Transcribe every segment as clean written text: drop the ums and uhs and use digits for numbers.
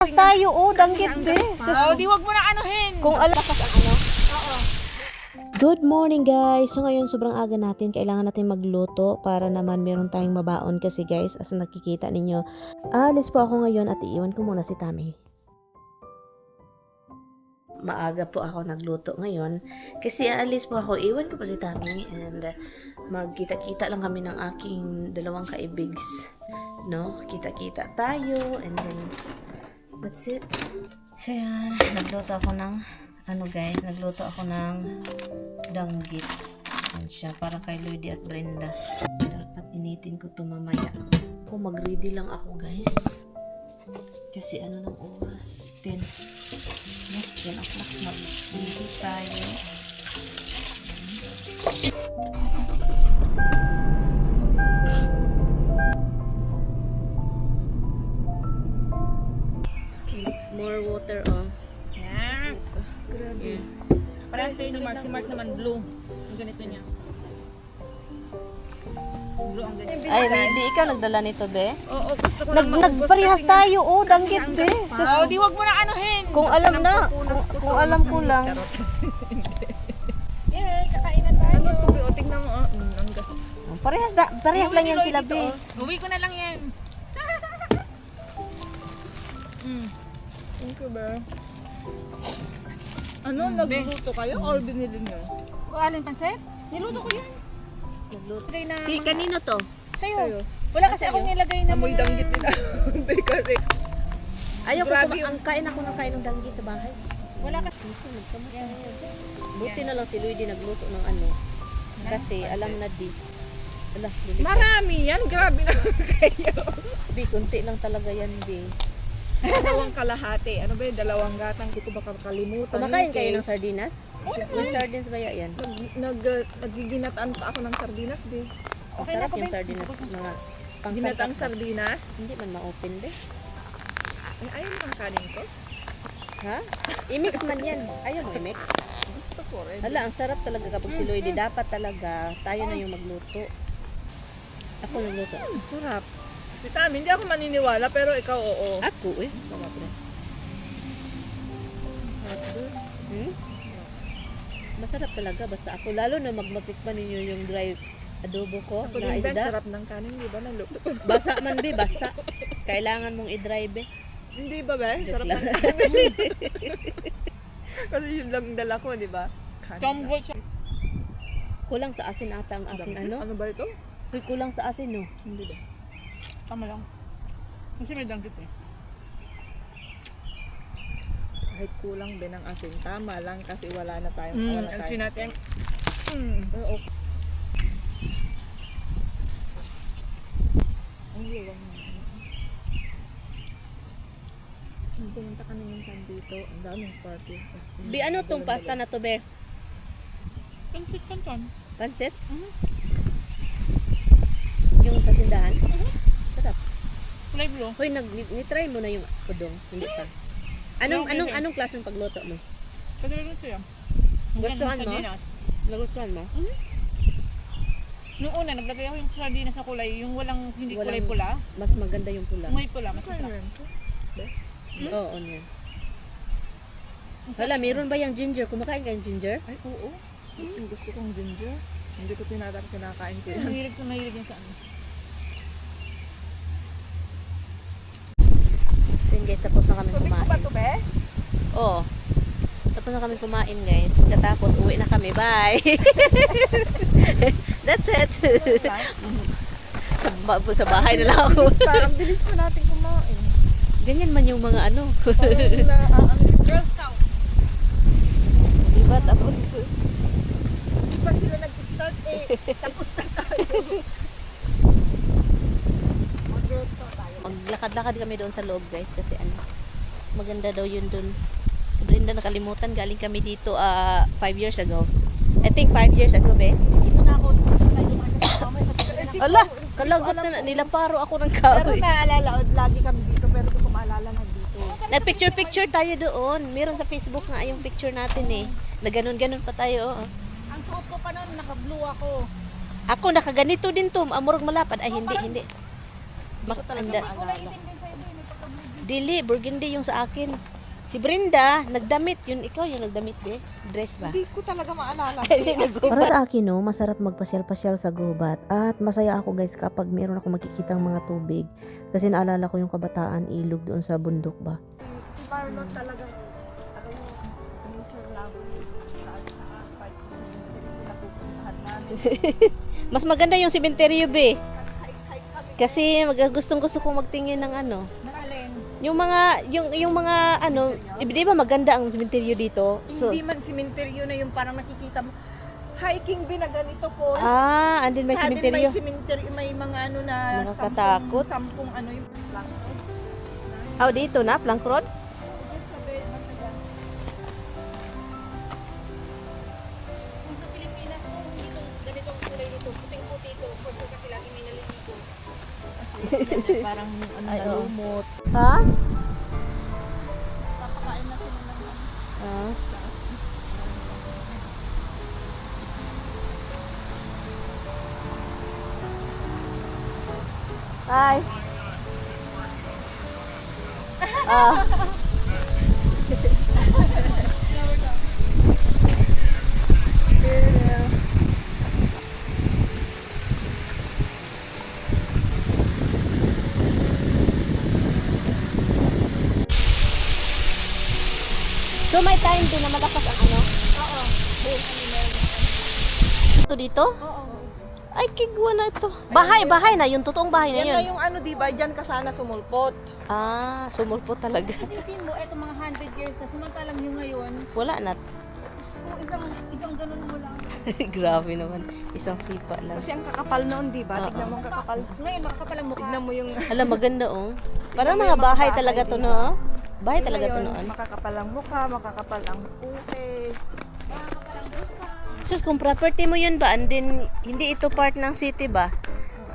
Tayo, danggit be. Oh, di wag mo na anuhin. Kung alam ang ano. Good morning guys. So ngayon sobrang aga natin. Kailangan natin magluto para naman meron tayong mabaon kasi guys, as nakikita ninyo, alis po ako ngayon at iiwan ko muna si Tami. Maaga po ako nagluto ngayon kasi aalis po ako, iwan ko po si Tami and magkita-kita lang kami ng aking dalawang kaibigs, no? Kita-kita tayo and then that's it. So yan, nagluto ako ng nagluto ako ng danggit. Yan siya, para kay Lloydie at Brenda. Dapat initin ko ito mamaya. Mag-ready lang ako guys. Kasi ano ng oras? 10 o'clock mag-ready tayo. More water oh. Yan. Yeah. Parang sa'yo ni Mark. Si Mark naman blue. Ang ganito niya. Blue ang ganito. Ay, hindi ikaw nagdala nito, be? Oo, gusto ko lang maubos Nagparehas kasi tayo, oh, danggit, be. Oh, di wag mo na anuhin. Kung alam na, kung alam ko lang. Yay, kakainan tayo. ano to, o tingnan mo, ang gas. Parehas lang yan sila, be. Uwi ko na lang yan. Thank you, ba? Ano, nagluto kayo or binili nyo? O, alin pansit? Niluto ko yan. Nagluto. Lagay na. Si, kanino to? Sa'yo. Sa'yo. Wala kasi akong nilagay na Amoy danggit nila. Kasi, Ayaw ko Grabe ang kain ako ng kain ng danggit sa bahay. Wala ka. Buti na lang si Lloydie nagluto ng ano. Kasi alam na this. Ala, bili. marami yan. Grabe na kayo. Be, kunti lang talaga yan, be. Dalawang kalahati. Ano ba yun? Dalawang gatang. Hindi ko baka kalimutan. Kumakain Yung kayo cake. ng sardinas? Yung sardines ba yan? Nagiginataan pa ako ng sardinas, be. Masarap yung sardinas. Mga Ginatang pangsarap. sardinas. Hindi man ma-open, be. Ay, ayaw mo ang kanin ko. Ha? I-mix man yan. Ayaw mo i-mix? Gusto ko rin. Hala, ang sarap talaga kapag si Lloydie. Dapat talaga tayo na yung magluto. Ako nagluto. Sarap. Si Tami, hindi ako maniniwala, pero ikaw oo. Ako eh. Sarap na. Hmm? Masarap talaga. Basta ako. Lalo na magmatikman ninyo yung dry adobo ko. Ako Na din, Ben, isda. sarap ng kanin, di ba? Naluto. Basa man be, basa. Kailangan mong i-dry be. Hindi ba, Ben? Joke Sarap lang. ng kanin. Kasi yun lang dala ko, di ba? Kanin. Tomboy siya. Kulang sa asin ata ang aking ano. Ano ba ito? Uy, kulang sa asin no. Hindi ba? Tama lang. Kasi may danggit eh. Kahit kulang din ang asin. Tama lang kasi wala na tayong wala Alsin tayo. natin. Oo. Ang liwang. Pumunta kami minsan dito. Ang daming party. Be, ano tong pasta na to be? Pansit kanton. Pansit? Yung sa tindahan? Sarap. Kulay blue. Hoy, ni-try mo na yung udong. Hindi pa. Anong klaseng pagluto mo? Pwede rin siya. Gustuhan mo? Sardinas. Nagustuhan mo? Noong una, naglagay ako yung sardinas na kulay. Yung hindi kulay Walang- pula. Mas maganda yung pula. May pula, mas Ano masarap. yun? Oo, yan. Hala, meron ba yung ginger? Kumakain ka yung ginger? Ay, oo. Gusto kong ginger. Hindi ko kinakain ko yan. Mahilig yan sa ano. So yun guys, tapos na kami Tubig ko ba kumain. ito, be? Oo. Tapos na kami kumain guys. Pagkatapos, uwi na kami. Bye! That's it! sa bahay na lang ako. Parang bilis pa natin kumain. Ganyan man yung mga ano. Parang na, Girl Scout. Diba? Tapos, di ba sila nag-start eh? Tapos na tayo. Mag-girls pa tayo. maglakad-lakad kami doon sa loob guys. Kasi ano, maganda daw yun doon. Si Brenda nakalimutan. Galing kami dito 5 years ago. I think 5 years ago, be. Ito na ako. Ala, kalagot na nilaparo ako ng Pero kahoy. naalala, lagi kami dito, pero di ko maalala na dito. Na picture tayo doon. Meron sa Facebook nga yung picture natin eh. Na ganun-ganun pa tayo. Oh. Ang suot ko pa noon, naka-blue ako. Ako nakaganito din to. Amurog malapad. Ay hindi. Hindi ko talaga Anda. maalala. Kulay itim din sa'yo, may pagka-blue. Dili, burgundy yung sa akin. Si Brenda, nagdamit. Yun, ikaw yung nagdamit, be? Dress ba? Hindi ko talaga maalala. Para sa akin, no, masarap magpasyal-pasyal sa gubat. At masaya ako guys kapag meron ako makikitang mga tubig. Kasi naalala ko yung kabataan ilog doon sa bundok ba. Si Marlon talaga, ano yung nature labo sa part napupuntahan namin. Mas maganda yung sementeryo, be. Hike kami. Kasi gustong-gusto kong magtingin ng ano. Nang alin? Yung mga ano, di ba maganda ang sementeryo dito? So, Hindi man simenteryo na yung parang nakikita mo. Hiking bin na ganito po. andin may Sa atin sementeryo. may cemetery, may mga ano na Nakakatakot. sampung ano yung lang. Dito na, Plank Road? Kung sa Pilipinas, kung dito, ganitong kulay dito, puting-puti ito, for sure kasi lagi may naliligo. Parang ano Ay, oo. nalumot. Ha? Kakakain na sila ng Hi. So may time din na malakas ang ano? Oo. Ito dito? Oo. Ay, kigwa na ito. Bahay na. Yung totoong bahay na Yan na yun. yung ano, di ba? Diyan ka sana sumulpot. Sumulpo talaga. Isipin mo, eto mga 100 years na, samantalang nyo ngayon, Wala na. kung isang ganun mo lang. Grabe naman. Isang sipa lang. Kasi ang kakapal noon, di ba? Oo. Tignan mo ang kakapal. Ngayon, makakapal ang mukha. Tignan mo yung... Alam, maganda oh. Parang mo mga yung mga bahay bahay talaga to, dito. no? Bahay talaga to Ngayon, noon. makakapal ang mukha, makakapal ang puke. Makakapal ang busa. Sus, kung property mo yun ba, and then, hindi ito part ng city ba?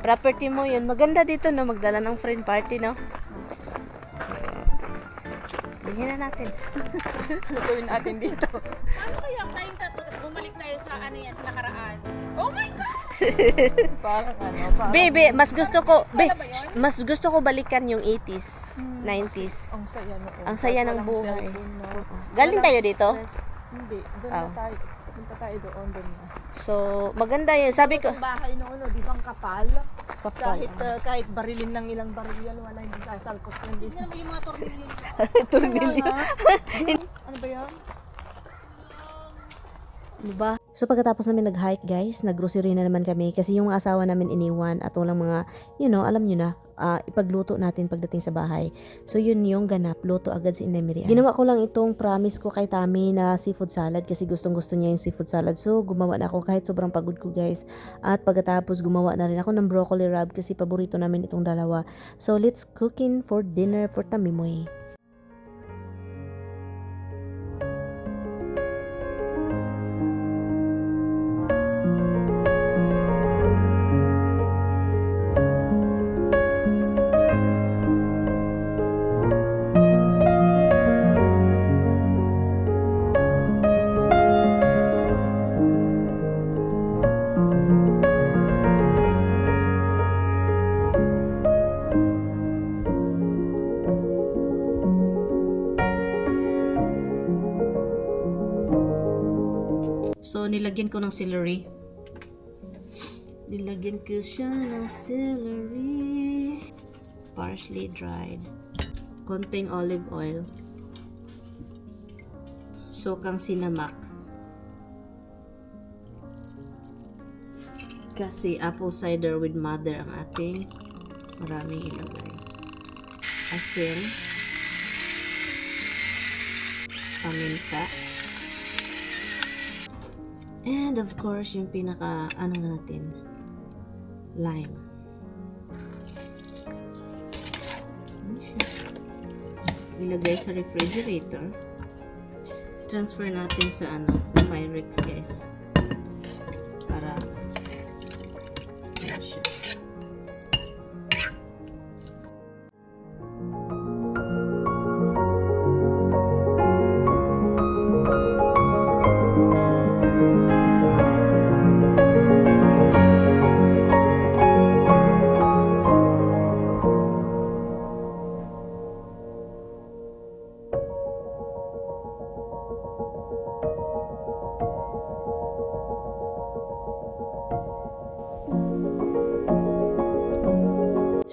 Property mo yun. Maganda dito, no? Magdala ng friend party, no? Ganyan na natin. Ano gawin natin dito? Paano kaya ang tayong tatlo, tapos bumalik tayo sa ano yan, sa nakaraan? Oh my God! Parang ano, parang... Bebe, mas gusto ko, Wala ba yun? mas gusto ko balikan yung 80s, 90s. Ang saya noon. Ang saya Kahit ng walang buhay. cellphone, no? Galing Walang tayo dito? stress. Hindi, doon Oh. na tayo. Punta tayo doon na. So, maganda yun. Sabi ko, Ang bahay noon, no, di ba ang kapal? kapal. Kahit barilin ng ilang baril yan, wala hindi sasalkot kundi. Tignan mo yung mga tornilyo. Tornilyo. Ano ba yan? Diba? So pagkatapos namin nag-hike guys, nag-grocery na naman kami kasi yung mga asawa namin iniwan at walang mga, alam nyo na, ipagluto natin pagdating sa bahay. So yun yung ganap, luto agad si Inday Miriam. Ginawa ko lang itong promise ko kay Tami na seafood salad kasi gustong gusto niya yung seafood salad. So gumawa na ako kahit sobrang pagod ko guys. At pagkatapos gumawa na rin ako ng broccoli rub kasi paborito namin itong dalawa. So let's cooking for dinner for Tamimoy. So, nilagyan ko ng celery. Nilagyan ko siya ng celery. Parsley dried. Konting olive oil. Sokang sinamak. Kasi apple cider with mother ang ating maraming ilagay. Asin. Paminta. And of course, yung pinaka natin, lime. Ilagay sa refrigerator. Transfer natin sa Pyrex guys. Para siya.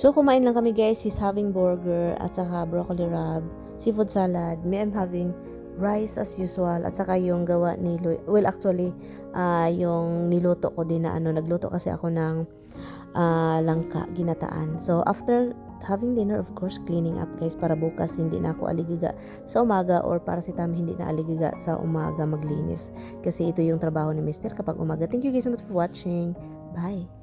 So, kumain lang kami guys. He's having burger at saka broccoli wrap, seafood salad. Me, I'm having rice as usual at saka yung gawa ni well actually yung niluto ko din na nagluto kasi ako ng langka ginataan. So after having dinner, of course, cleaning up guys para bukas hindi na ako aligiga sa umaga or para si Tami hindi na aligiga sa umaga maglinis kasi ito yung trabaho ni Mister kapag umaga. Thank you guys so much for watching. Bye!